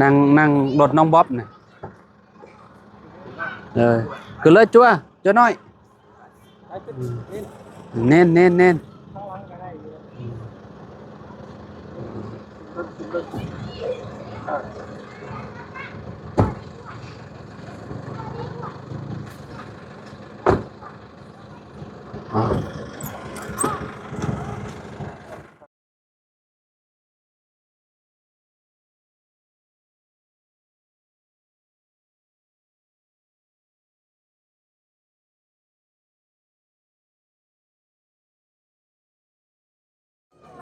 ນັ່ງ ນັ່ງລົດນ້ອງບອບນະ. ເອີ ຂຶ້ນເລີຍ ຈົວ ຈົວນ້ອຍ. ເນັ້ນ ເນັ້ນ ເນັ້ນ.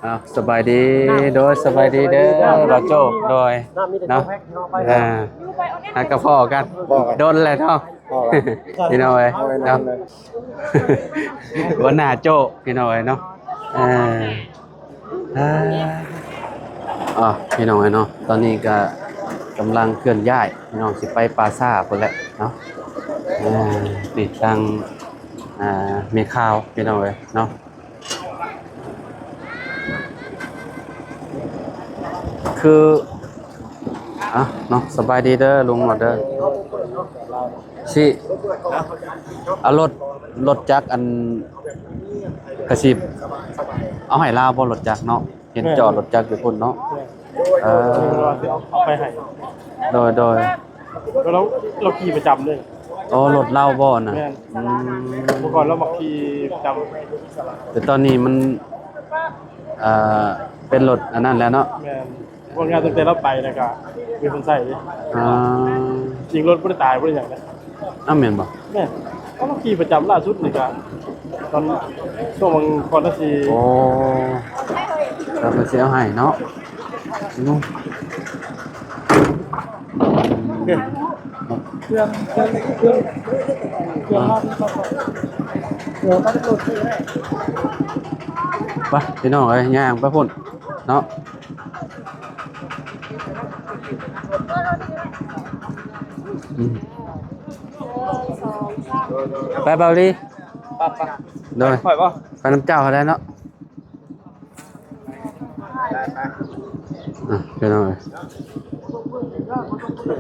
ອ້າວ ສະບາຍດີ ໂດຍ ສະບາຍດີເດີ ບ່າວໂຈ້ ໂດຍ ເນາະ ອ່າ ຫາກະພໍ້ກັນ ພໍ້ກັນ ດົນແລ້ວເນາະ ພໍ້ກັນ ພີ່ນ້ອງເອີຍ ເນາະ ຫົວໜ້າໂຈ້ ພີ່ນ້ອງເອີຍເນາະ ເອີ ອ່າ ພີ່ນ້ອງເອີຍເນາະ ຕອນນີ້ກະກຳລັງເຄື່ອນຍ້າຍ ພີ່ນ້ອງ ຊິໄປປ່າຊ້າພຸ້ນແຫຼະເນາະ ອ່າ ນີ້ທາງ ອ່າ ແມ່ຂ່າວ ພີ່ນ້ອງເອີຍເນາະ ຄື ອ່ະ ເນາະ ສະບາຍດີເດີ ລຸງໜວດເດີ ຊິເອົາລົດ ລົດຈັກ ອັນ ກະຊິເອົາໃຫ້ລາວບໍ່ ລົດຈັກເນາະ ເຫັນຈອດລົດຈັກຢູ່ພຸ້ນເນາະ ເອີ ເອົາໄປໃຫ້ ໂດຍ ໂດຍ ລາວ ລາວຂີ່ປະຈຳເດ້ ອໍ ລົດລາວບໍ່ນະ ແມ່ນ ອືມ ເມື່ອກ່ອນລາວມັກຂີ່ປະຈຳ ແຕ່ຕອນນີ້ມັນ ເອີ ເປັນລົດອັນນັ້ນແລ້ວເນາະ ແມ່ນ ເພາະວ່າຕັ້ງແຕ່ລາວໄປແລ້ວກະມີຄົນໃຊ້ເດ້ ອ່າ ຈິງລົດບໍ່ໄດ້ຕາຍບໍ່ໄດ້ຫຍັງເດ້ ອ້າວ ແມ່ນບໍ່ ແມ່ນ ເພາະລາວຂີ່ປະຈຳ ລ່າສຸດນີ້ກະຕອນຊ່ວງວັນກ່ອນລາວຊິ ໂອ້ ລາວເພິ່ນຊິເອົາໃຫ້ເນາະ ເຄື່ອງ ເຄື່ອງ ເຄື່ອງ ເຄື່ອງ ເຄື່ອງ ໄປ ພີ່ນ້ອງເອີຍ ຍ່າງໄປພຸ້ນເນາະ ອືມ ໄປ ເບົາລີ ໄປ ໄປ ໂດຍ ຂ້ອຍບໍ່ ໄປນຳເຈົ້າຫັ້ນແຫຼະເນາະ ອ່ະ ພີ່ນ້ອງເອີຍ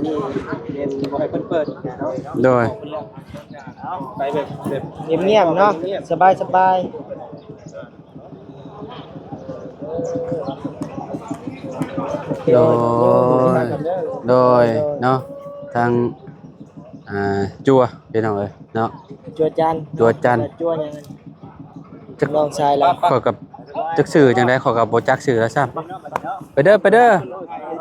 ນີ້ເຫັນບໍ່ໃຫ້ເພິ່ນເປີດ ໂດຍ ໄປແບບ ແບບງຽບໆເນາະ ສະບາຍໆ ໂດຍ ໂດຍ ໂດຍ ເນາະ ທາງ ອ່າ ຈົວ ພີ່ນ້ອງເອີຍເນາະ ຈົວຈັນ ຈົວຈັນ ຈົວຫຍັງ ຈັກ ນ້ອງຊາຍລາວ ຂ້ອຍກໍຈັກຊື່ຈັ່ງໃດ ຂ້ອຍກໍບໍ່ຈັກຊື່ລາວຊ້ຳ ໄປເດີ ໄປເດີ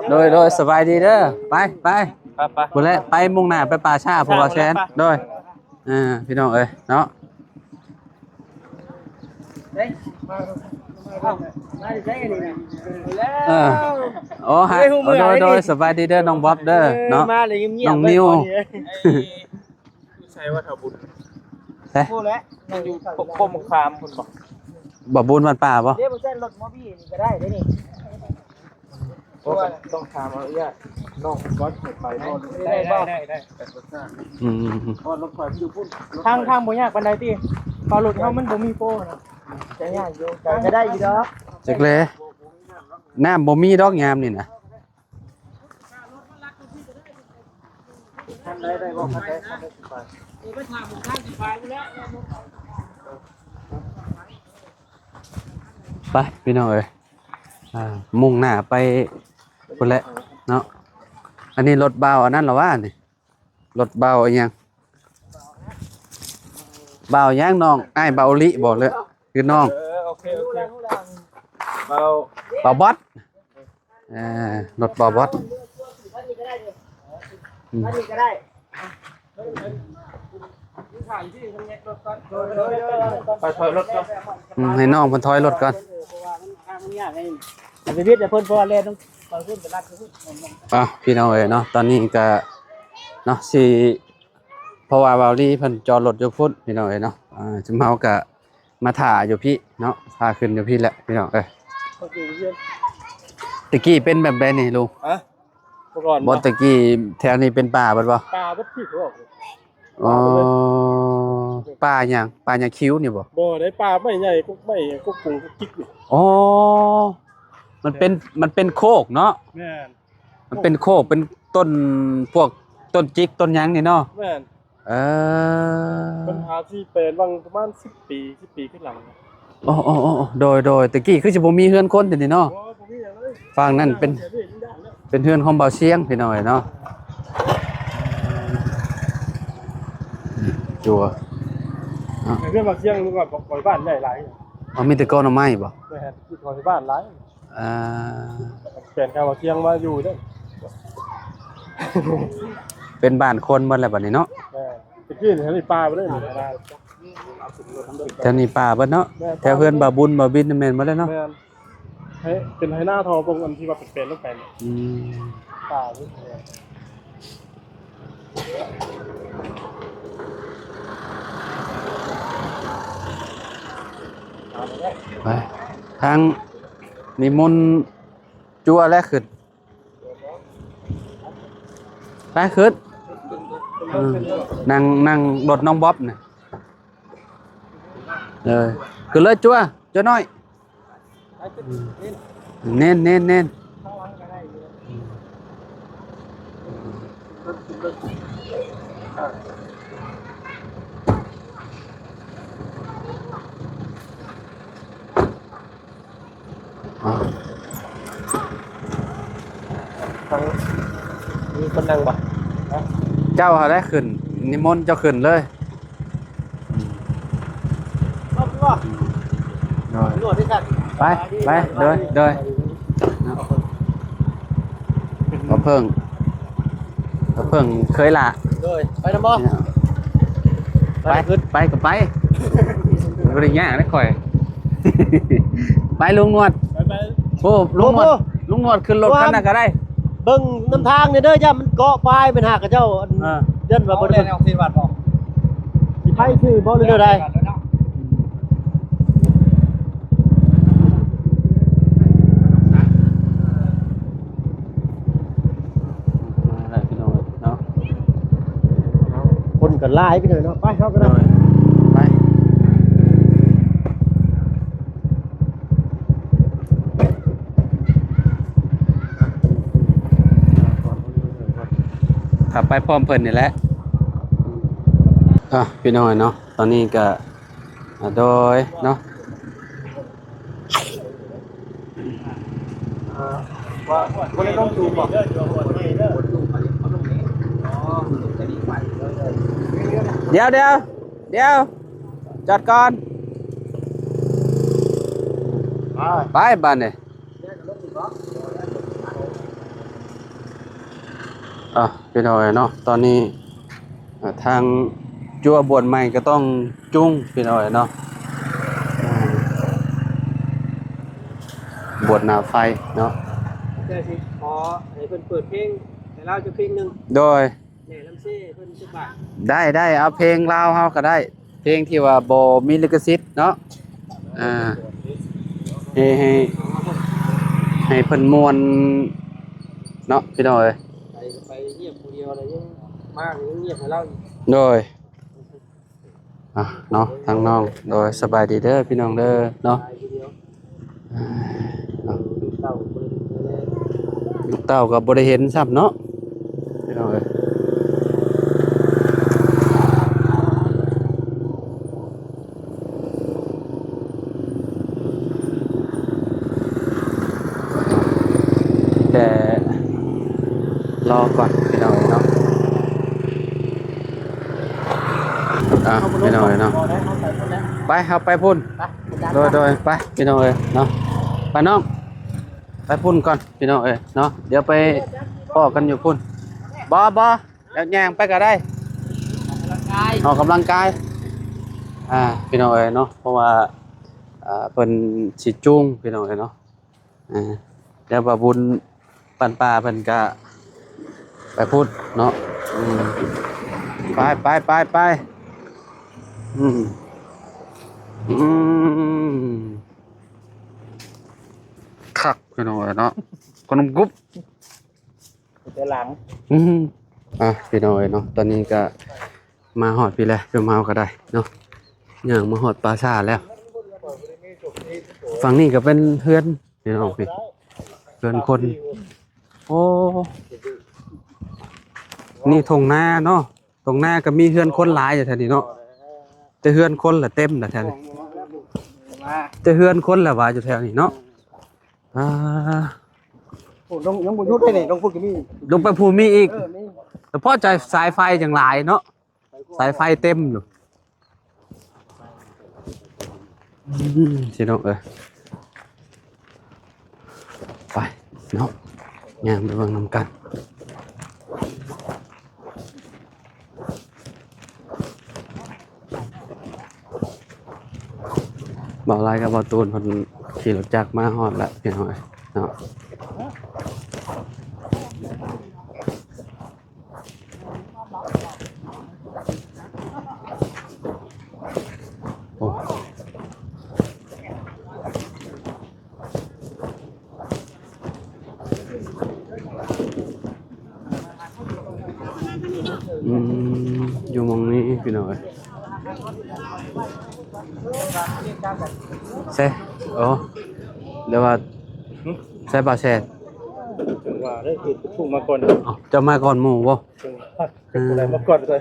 ໂດຍ ໂດຍ ສະບາຍດີເດີ ໄປ ໄປ ໄປ ໄປ ພຸ້ນແຫຼະ ໄປມຸ່ງໜ້າໄປປ່າຊ້າ ຜູ້ວ່າແຊນ ໂດຍ ອ່າ ພີ່ນ້ອງເອີຍເນາະ ເອີ ໂອ້ ຮະ ໂດຍ ໂດຍ ສະບາຍດີເດີ ນ້ອງບອບເດີ ເອີ ເນາະ ມາເລີຍງຽບໆ ນ້ອງນິວ ຢູ່ໃສວະ ທ້າວບຸນ ເອີ ຢູ່ໂຄກມະຂາມພຸ້ນບໍ່ ບໍ່ບຸນບ້ານປ່າບໍ່ ເດ້ ບໍ່ໃຊ້ລົດມໍບີນີ້ກໍໄດ້ເດ້ນີ້ ໂອ້ ຕ້ອງຖາມອະນຸຍາດນ້ອງກ່ອນ ໄປບໍ່ ໄດ້ ໄດ້ ໄດ້ ໄດ້ ອືມ ເພາະວ່າລົດຂ້ອຍມັນຢູ່ພຸ້ນ ທາງ ທາງບໍ່ຍາກປານໃດຕິ ເພາະລົດເຮົາມັນບໍ່ມີໂປນະ ຈະຍາກຢູ່ ແຕ່ກໍໄດ້ຢູ່ດອກ ຈັກແລ ນ້ຳບໍ່ມີດອກຍາມນີ້ນະ ຄັນໃດໄດ້ບໍ່ ຄັນໃດ ຄັນໃດຊິໄປ ໄປ ພີ່ນ້ອງເອີຍ ອ່າ ມຸ່ງໜ້າໄປພຸ້ນແຫຼະເນາະ ອັນນີ້ລົດບ່າວອັນນັ້ນລະຫວານີ້ ລົດບ່າວອີ່ຫຍັງ ບ່າວຫຍັງນ້ອງ ອ້າຍບ່າວລິບໍ່ ຫຼືຄືນ້ອງ ເອີ ໂອເຄ ໂອເຄ ບ່າວ ບ່າວບອດ ເອີ ລົດບ່າວບອດ ອືມ ໄປຖອຍລົດກ່ອນ ອືມ ໃຫ້ນ້ອງເພິ່ນຖອຍລົດກ່ອນ ເອີ ເພາະວ່າມັນທາງມັນຍາກໄງ ໄປເວດໃຫ້ເພິ່ນ ເພາະວ່າແລ່ນໄປພຸ້ນໄປລັດໄປພຸ້ນ ອ້າວ ພີ່ນ້ອງເອີຍເນາະ ຕອນນີ້ກະເນາະ ຊິ ເພາະວ່າບ່າວລີເພິ່ນຈອດລົດຢູ່ພຸ້ນ ພີ່ນ້ອງເອີຍເນາະ ອ່າ ຊຸມເຮົາກະມາຖ້າຢູ່ພີ້ເນາະ ຖ້າຂຶ້ນຢູ່ພີ້ແຫຼະ ພີ່ນ້ອງເອີຍ ແຕ່ກີ້ເປັນແບບໃດນີ້ລຸງ? ຮະ? ເມື່ອກ່ອນບໍ່ ບໍ່ ແຕ່ກີ້ແຖວນີ້ເປັນປ່າເບິດບໍ່? ປ່າເບິດພີ້ ອໍ ປ່າຫຍັງ? ປ່າຫຍັງ ຄິວນີ້ບໍ່? ບໍ່ໄດ້ ປ່າໄມ້ໃຫຍ່ ກົກໄມ້ ກົກກຸງ ກົກຈິກນີ້ ອໍ ມັນເປັນ ມັນເປັນໂຄກເນາະ ແມ່ນ ເປັນໂຄກ ເປັນຕົ້ນ ພວກຕົ້ນຈິກຕົ້ນຫຍັງນີ້ເນາະ. ແມ່ນ. ເອີ ເພິ່ນຫາຊິເປັນຫວ່າງປະມານສິບປີ ສິບປີຂຶ້ນຫຼັງ. ໂອ້ ໂອ້ ໂອ້ ໂດຍ ໂດຍ ແຕ່ກີ້ຄືຊິບໍ່ມີເຮືອນຄົນຢູ່ນີ້ເນາະ. ບໍ່ ບໍ່ມີຫຍັງເລີຍ. ຝັ່ງນັ້ນເປັນ ເປັນເຮືອນຂອງບ່າວຊຽງ ພີ່ນ້ອງເອີຍເນາະ. ຈົວ ເຮືອນບ່າວຊຽງ ເມື່ອກ່ອນ ບ່າວຊຽງ ບ້ານໃຫຍ່ຫຼາຍ. ເອົາ ມີແຕ່ກໍໜໍ່ໄມ້ບໍ່? ແມ່ນ ຢູ່ແຖວບ້ານຫຼາຍ. ອ່າ ແຟນເກົ່າວ່າຊຽງມາຢູ່ເດ້. ເປັນບ້ານຄົນໝົດແລ້ວບັດນີ້ເນາະ. ແມ່ນ ແຕ່ກີ້ນີ້ ແຖວນີ້ປ່າເບິດເດ້. ແຖວນີ້ປ່າເບິດເນາະ. ແມ່ນ ແຖວເຮືອນບ່າວບຸນ ບ່າວບິນ ແມ່ນໝົດແລ້ວເນາະ. ແມ່ນ ໃຫ້ເປັນໄຮ່ນາທໍ່ເບິ່ງ ອັນທີ່ວ່າເປັນໆລົງໄປ. ອືມ ປ່າເບິດ. ໄປ ທາງນິມົນຈົວແລ້ວຂຶ້ນ ໄປຂຶ້ນ. ອືມ ນັ່ງ ນັ່ງລົດນ້ອງບອບນະ. ເອີ ຂຶ້ນເລີຍຈົວ ຈົວນ້ອຍ. ເນັ້ນ ເນັ້ນ ເນັ້ນ. ທາງ ມີຄົນນັ່ງບໍ່? ເຈົ້າຫັ້ນແຫຼະຂຶ້ນ ນິມົນເຈົ້າຂຶ້ນເລີຍ. ໂດຍ ໄປ ໄປ ໂດຍ ໂດຍ. ເອົາເພິ່ງ ເອົາເພິ່ງເຄີຍລະ. ໂດຍ ໄປນຳບໍ່? ໄປ ໄປ ໄປກໍໄປ ບໍ່ໄດ້ຍາກເດ້ຂ້ອຍ. ໄປລຸງໜວດ. ໄປ ໄປ. ໂອ້ ລຸງໜວດ ລຸງໜວດຂຶ້ນລົດຄັນນັ້ນກໍໄດ້. ເບິ່ງນຳທາງແດ່ເດີ ຢ້ານມັນເກາະປາຍ ແມ່ນຫາກເຂົາເຈົ້າ ອັນ ເອີ ຢ້ານວ່າບໍ່ໄດ້ ເອົາສີ່ບາດບໍ່? ຊິໄປຊື່ບໍ່ ຫຼືແນວໃດ? ມາແລ້ວພີ່ນ້ອງເນາະ ຄົນກໍຫຼາຍພີ່ນ້ອງເນາະ. ໄປ ເຮົາກໍໄດ້ ໂດຍ ໄປ. ຂັບໄປพร้ອມเพิ่นนี่แหละ อ่ะ พี่น้องเนาะ ตอนนี้ก็ อ่ะ โดยเนาะ เดี๋ยว เดี๋ยว เดี๋ยว จอดก่อน ไป ไป บาดนี้ อ่ะ พี่น้องเอ้ยเนาะ ตอนนี้ อ่ะ ทางจั่วบวชใหม่ก็ต้องจุง พี่น้องเอ้ยเนาะ บวชหน้าไฟเนาะ เดี๋ยวสิขอให้เพิ่นเปิดเพลงให้ลาวจักเพลงหนึ่ง โดย แม่ลำเซเพิ่นจักบาท ได้ ได้ เอาเพลงลาวเฮาก็ได้ เพลงที่ว่าบ่มีลิขสิทธิ์เนาะ อ่า ให้ ให้ ให้เพิ่นม่วนเนาะพี่น้องเอ้ย ไปก็ไปเงียบผู้เดียวเลย ยังมาก็ยังเงียบให้ลาวอีก โดย อ่ะเนาะ ทางน้อง โดย สบายดีเด้อพี่น้องเด้อเนาะ ลูกเต้าก็บ่ได้เห็นซ้ำเนาะ พี่น้องเอ้ย แต่รอก่อนพี่น้องเอ้ยเนาะ อ่ะ พี่น้องเอ้ยเนาะ ไป เฮาไปพุ้น โดย โดย ไป พี่น้องเอ้ยเนาะ ไปน้อง ไปพุ้นก่อนพี่น้องเอ้ยเนาะ เดี๋ยวไปพ้อกันอยู่พุ้น บ่ บ่ เดี๋ยวย่างไปก็ได้ ออกกำลังกาย อ่า พี่น้องเอ้ยเนาะ เพราะว่า อ่า เพิ่นสิจูง พี่น้องเอ้ยเนาะ อ่า เดี๋ยวบ่าวบุญ ปันปลาเพิ่นก็ไปพุ้นเนาะ อืม ไป ไป ไป ไป อืม อืม คักพี่น้องเอ้ยเนาะ ขนมกุ๊บ แต่หลัง อืม อ่ะ พี่น้องเอ้ยเนาะ ตอนนี้ก็ มาฮอดพี้แหละ เฮาก็ได้เนาะ ย่างมาฮอดป่าช้าแล้ว ฝั่งนี้ก็เป็นเฮือนพี่น้องพี้ เฮือนคน โอ้ ນີ້ທົ່ງນາເນາະ, ທົ່ງນາກໍມີເຮືອນຄົນຫຼາຍຢູ່ແຖວນີ້ເນາະ, ແຕ່ເຮືອນຄົນລະເຕັມລະແຖວນີ້, ແຕ່ເຮືອນຄົນລະວ່າຢູ່ແຖວນີ້ເນາະ. ອ່າ ໂອ້ ລົງ ຍັງບໍ່ຢຸດເດ້ນີ້, ລົງພຸ້ນກໍມີ, ລົງໄປພູນມີອີກ. ເອີ ມີ. ສະເພາະໃຈສາຍໄຟຈັ່ງຫຼາຍເນາະ, ສາຍໄຟເຕັມຢູ່. ອືມ ພີ່ນ້ອງເອີຍ ໄປເນາະ ຍ່າງໄປເບິ່ງນຳກັນ. ບ່າວລາຍກັບບ່າວຕູນເພິ່ນຂີ່ລົດຈັກມາຮອດແລ້ວ ພີ່ນ້ອງເອີຍເນາະ. ໂອ້ ອືມ ຢູ່ໝ່ອງນີ້ພີ່ນ້ອງເອີຍ. ໃຊ່ ໂອ້ ແລ້ວວ່າ ຫຶ ໃຊ່ ບ່າວແຊນ ຈັ່ງວ່າເດີ ຄືຜູ້ມາກ່ອນ. ເອົ້າ ເຈົ້າມາກ່ອນໝູ່ບໍ່? ເອີ ມາກ່ອນເລີຍ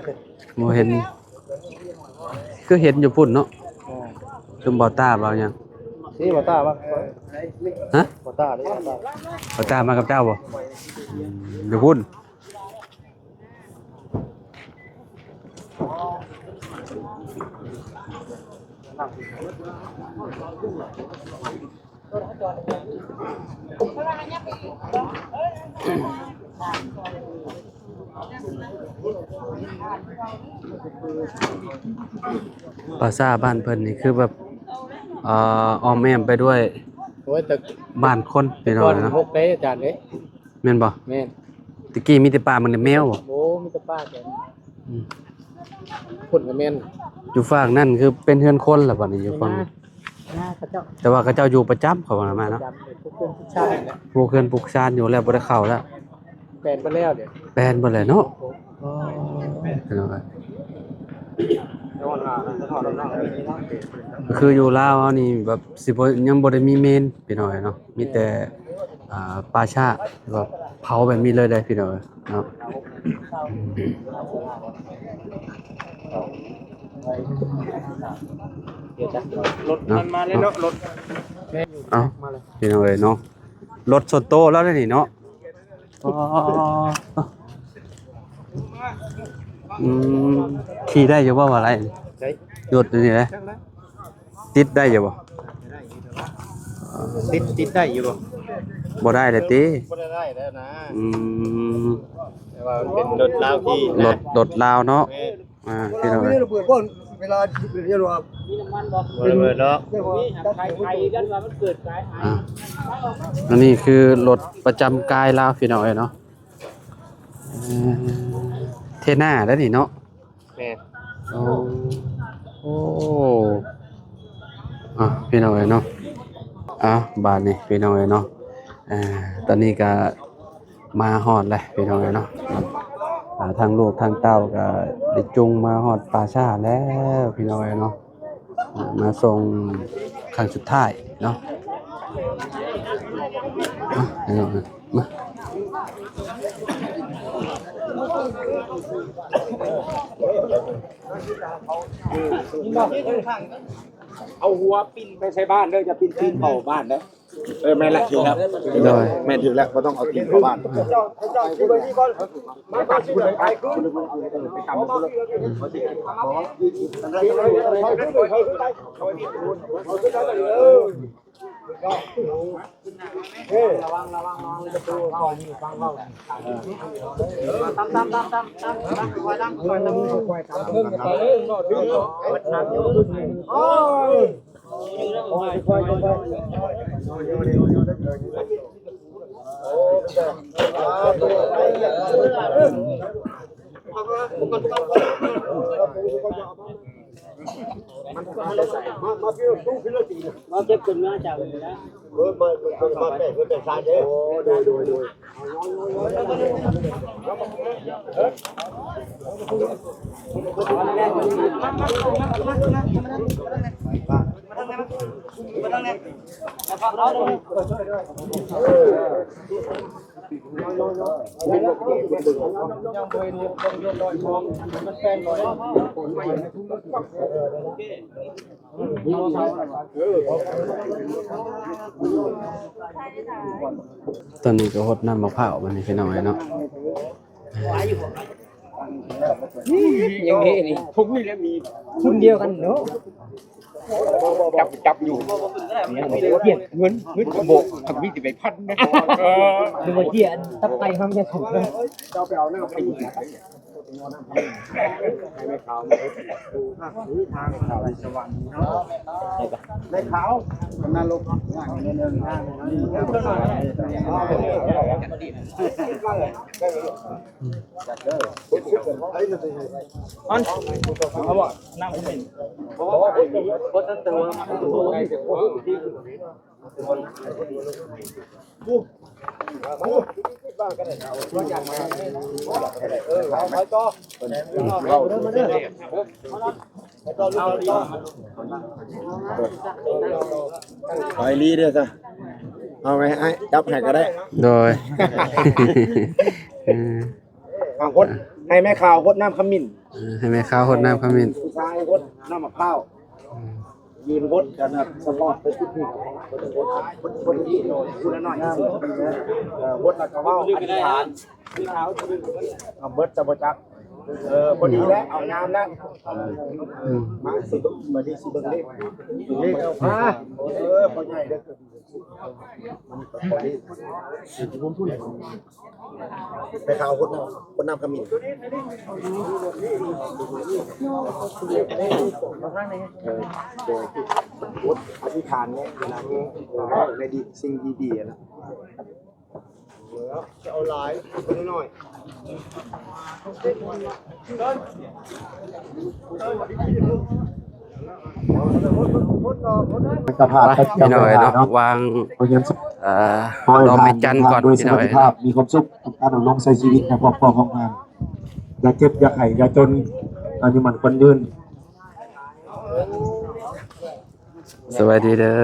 ບໍ່ເຫັນ ຄືເຫັນຢູ່ພຸ້ນເນາະ. ອໍ ຊຸມບ່າວຕ້າບ່າວຫຍັງ ນີ້ບ່າວຕ້າມາ. ຮະ ບ່າວຕ້າເດ້ ບ່າວຕ້າ ບ່າວຕ້າມາກັບເຈົ້າບໍ່? ອືມ ຢູ່ພຸ້ນ. ປ່າຊ້າບ້ານເພິ່ນນີ້ຄືແບບ ເອີ ອ້ອມແອ້ມໄປດ້ວຍ ໂອ້ຍ ແຕ່ ບ້ານຄົນ ແຕ່ ພີ່ນ້ອງເນາະ. ແຕ່ກ່ອນຮົກເດ້ອາຈານເອີຍ. ແມ່ນບໍ່? ແມ່ນ. ແຕ່ກີ້ມີແຕ່ປ່າ ມັນແມ່ນແມວບໍ່? ໂອ້ ມີແຕ່ປ່າແຕ່ ອືມ ພຸ້ນກໍແມ່ນ. ຢູ່ຟາກນັ້ນຄືເປັນເຮືອນຄົນລະ ບັດນີ້ຢູ່ຝັ່ງ ນາ ນາເຂົາເຈົ້າ ແຕ່ວ່າເຂົາເຈົ້າຢູ່ປະຈຳ ເຂົາວ່າມາເນາະ. ປະຈຳ ປູກເຮືອນປູກຊານແຫຼະ ປູກເຮືອນປູກຊານຢູ່ແລ້ວ ບໍ່ໄດ້ເຂົ້າແລ້ວ. ແປນເບິດແລ້ວເດ ແປນເບິດແລ້ວເນາະ. ອໍ ເປັນຈັ່ງໃດ? ກໍຄືຢູ່ລາວເຮົານີ້ແບບຊິບໍ່ ຍັງບໍ່ໄດ້ມີເມນ ພີ່ນ້ອງເອີຍເນາະ, ມີແຕ່ ອ່າ ປ່າຊ້າ ແບບເຜົາແບບນີ້ເລີຍເດ້ ພີ່ນ້ອງເອີຍເນາະ. ອືມ ລົດມັນມາແລ້ວເນາະ ລົດ. ເອົ້າ ມາເລີຍ ພີ່ນ້ອງເອີຍເນາະ, ລົດສ່ວນໂຕລາວເດ້ນີ້ເນາະ. ອໍ ອືມ ຂີ່ໄດ້ຢູ່ບໍ່ວ່າໄລ? ໄດ້ ລົດນີ້ເດ້ ຕິດໄດ້ຢູ່ບໍ່? ຕິດ ຕິດໄດ້ຢູ່ບໍ່? ບໍ່ໄດ້ແລ້ວຕິ? ບໍ່ໄດ້ໄດ້ແລ້ວນະ. ອືມ ແຕ່ວ່າມັນເປັນລົດລາວຂີ່ນະ ລົດ ລົດລາວເນາະ. ແມ່ນ ອ່າ ພີ່ນ້ອງເອີຍ ມີລະເບີດບໍ່? ເວລາເວລາ ບໍ່ລະເບີດດອກ. ອ່າ ອັນນີ້ຄືລົດປະຈຳກາຍລາວ ພີ່ນ້ອງເອີຍເນາະ. ເອີ ເທນາໄດ໋ນີ້ເນາະ. ແມ່ນ. ໂອ້ ໂອ້ ອ່ະ ພີ່ນ້ອງເອີຍເນາະ. ອ່ະ ບາດນີ້ ພີ່ນ້ອງເອີຍເນາະ ອ່າ ຕອນນີ້ກະ ມາຮອດແລ້ວ ພີ່ນ້ອງເອີຍເນາະ. ອ່າ ທາງລູກທາງເຕົ້າກໍໄດ້ຈູງມາຮອດປ່າຊ້າແລ້ວ ພີ່ນ້ອງເອີຍເນາະ. ອ່າ ມາສົ່ງຄັ້ງສຸດທ້າຍເນາະ. ມາ ພີ່ນ້ອງເອີຍ ມາ ເອົາຫົວປິ່ນໄປໃສ່ບ້ານເດີ, ຢ່າປິ່ນຕີນເຂົ້າບ້ານເດີ. ເອີ ແມ່ນແຫຼະ ຖືກແລ້ວ. ໂດຍ ແມ່ນ ຖືກແລ້ວ ບໍ່ຕ້ອງເອົາຕີນເຂົ້າບ້ານ. ตอนนี้ก็หดน้ำมะพร้าวบัดนี้พี่น้องเอ้ยเนาะ ยังเด้นี่ พวกนี้แหละมี ทุนเดียวกันเนาะ จับ จับอยู่ เงิน เงินก็บอก ทำมีแต่ใบพันนะ เออ นึกว่าเจียอันตับไก่ห้ามจะถูกเลย เจ้าไปเอาหน้าไปอยู่ไหน ให้แม่ขาวมาดูภาพ ทางสวรรค์เนาะ แม่ขาว กำนันลง อย่างเดินทางนี่ครับ อัน เอาบ่ น้ำขมิ้น ไปลีเด้อซะ เอาไว้ให้จับให้ก็ได้ โดย เออ เอาหด ให้แม่ขาวหดน้ำขมิ้น เออ ให้แม่ขาวหดน้ำขมิ้น ผู้ชายหดน้ำมะพร้าว อืม ยืนหดกันนะ สปอร์ตไปจุดนี้ หด หด หด คนละหน่อย เออ หดแล้วก็เว้าอธิษฐาน เอาเบิดจะบ่จับ เออ พอดีแล้ว เอางามแล้ว อืม มาสิ มาดีสิ เบิ่งเลข เลขเอาพา เออ พ่อใหญ่เด้อ ไปขาวคนน้ำ คนน้ำขมิ้น เออ โดย อธิษฐานเนี่ย เวลานี้ เออ ในดี สิ่งดีๆนะ เอาหลาย เอาน้อย สภาพ ไปพี่น้องเอ้ยเนาะ วาง เอ่อ ดอกไม้จันทร์ก่อน พี่น้องเอ้ยเนาะ มีความสุขกับการดำรงใช้ชีวิตในครอบครัวของงาน อย่าเจ็บอย่าไข้อย่าจน อายุหมั้นขวัญยืน สวัสดีเด้อ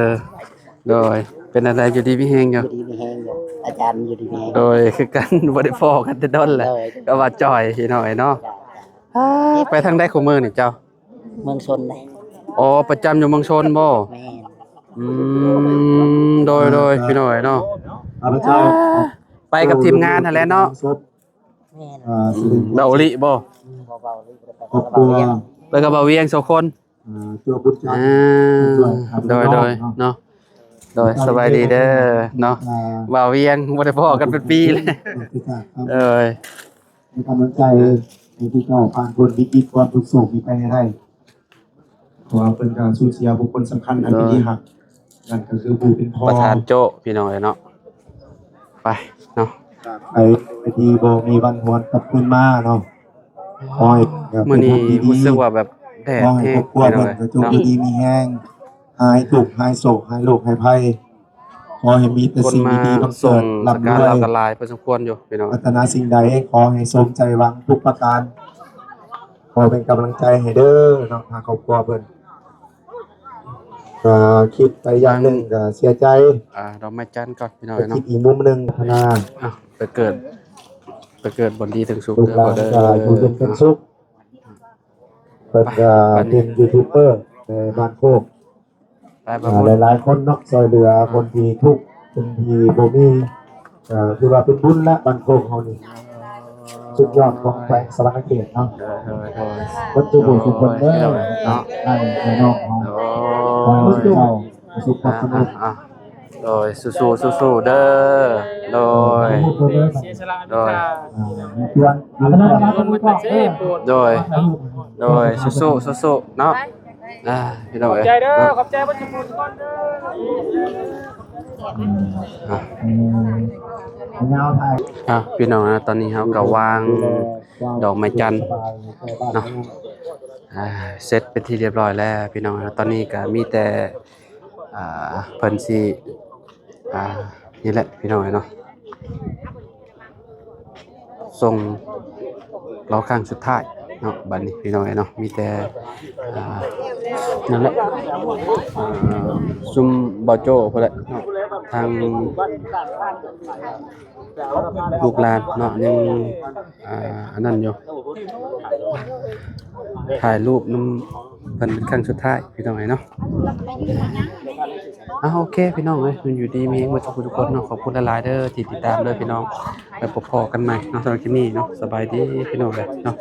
โดย เป็นอะไร อยู่ดีมีแฮงอยู่ อยู่ดีมีแฮงอยู่ อาจารย์อยู่ดีมีแฮง โดย คือกัน บ่ได้พ้อกันแต่ดนแหละ โดย ก็ว่าจ่อยพี่น้องเอ้ยเนาะ จ้ะ อ้า ไปทางใดของเมืองนี่เจ้า เมืองชนเลย อ๋อ ประจำอยู่เมืองชนบ่ แม่น อืม โดย โดย พี่น้องเอ้ยเนาะ ข้าพเจ้า อ่า ไปกับทีมงานนั่นแหละเนาะ แม่น อ่า เบาอีหลีบ่ อืม บ่เบาอีหลี ครอบครัว ไปกับบ่าวเวียงสองคน อ่า ตัวบุญจันทร์ อ่า ด้วยครับ โดย น้อง โดย เนาะ เนาะ โดย สบายดีเด้อ เนาะ อ่า บ่าวเวียง บ่ได้พ้อกันเป็นปีเลย ครับ โดย เป็นกำลังใจให้ที่เจ้าผ่านพ้นวิกฤตความทุกข์โศกนี้ไปให้ได้ เพราะว่าเพิ่นก็สูญเสียบุคคลสำคัญอันเป็นที่ฮัก นั่นก็คือผู้เป็นพ่อ ประธานโจ้ พี่น้องเอ้ยเนาะ ไปเนาะ จากไปโดยที่บ่มีวันหวนกลับคืนมาเนาะ ขอให้ มื้อนี้รู้สึกว่าแบบแดดแฮง ขอให้ครอบครัวเพิ่นก็จงอยู่ดีมีแฮง หายทุกข์หายโศกหายโรคหายภัย ขอให้มีแต่สิ่งดีๆบังเกิด ร่ำรวย คนมาส่งสักการะลาวก็หลายพอสมควรอยู่พี่น้อง ปรารถนาสิ่งใดขอให้สมใจหวังทุกประการ ขอเป็นกำลังใจให้เด้อเนาะ ทางครอบครัวเพิ่น ก็คิดไปอย่างหนึ่งก็เสียใจ อ่า ดอกไม้จันทร์ก่อนพี่น้องเนาะ ไปคิดอีกมุมหนึ่ง พัฒนา อ่ะ ไปเกิด ไปเกิดบ่อนดีถึงสุข ลูกหลาน เด้อ ก็อยู่เย็นเป็นสุข เพิ่นก็เป็นยูทูบเบอร์ในบ้านโคก ไป อ่า หลายๆคนเนาะ ช่วยเหลือคนที่ทุกข์ คนที่บ่มี ก็ถือว่าเป็นบุญละ บ้านโคกเฮานี่ สุดยอดของแขวงสะหวันนะเขตเนาะ โดย โดย โดย เบิดทุกผู้ทุกคนเด้อ โดย เนาะ ให้พี่น้องเฮา โดย ขอให้เจ้าประสบความสำเร็จ อ่ะ อ่ะ โดย สู้ๆ สู้ๆ เด้อ โดย เสียสละ โดย อ่า เพื่อน โดย โดย สู้ๆ สู้ๆ เนาะ อ่า พี่น้องเอ้ย ขอบใจเด้อ ขอบใจเบิดทุกคนเด้อ อ่ะ อืม อ่ะ พี่น้องนะ ตอนนี้เฮาก็วางดอกไม้จันทร์เนาะ อ่า เสร็จเป็นที่เรียบร้อยแล้วพี่น้องนะ ตอนนี้ก็มีแต่ อ่า เพิ่นสิ อ่า นี่แหละพี่น้องเอ้ยเนาะ ส่งรอครั้งสุดท้ายเนาะ บัดนี้พี่น้องเอ้ยเนาะ มีแต่ อ่า นั่นแหละ อ่า ซุมบ่าวโจ้พุ้นแหละเนาะ ทาง ລູກຫຼານເນາະ ຍັງ ອ່າ ອັນນັ້ນຢູ່ ຖ່າຍຮູບນຳເພິ່ນເປັນຄັ້ງສຸດທ້າຍ ພີ່ນ້ອງເອີຍເນາະ. ອ່າ ໂອເຄ ພີ່ນ້ອງເອີຍ ຢູ່ດີມີແຮງເບິດທຸກຄົນເນາະ. ຂອບຄຸນຫຼາຍໆເດີທີ່ຕິດຕາມເດີພີ່ນ້ອງ. ແລ້ວພົບພໍ້ກັນໃໝ່ເນາະ ສຳລັບຄລິບນີ້ເນາະ. ສະບາຍດີພີ່ນ້ອງເອີຍເນາະ.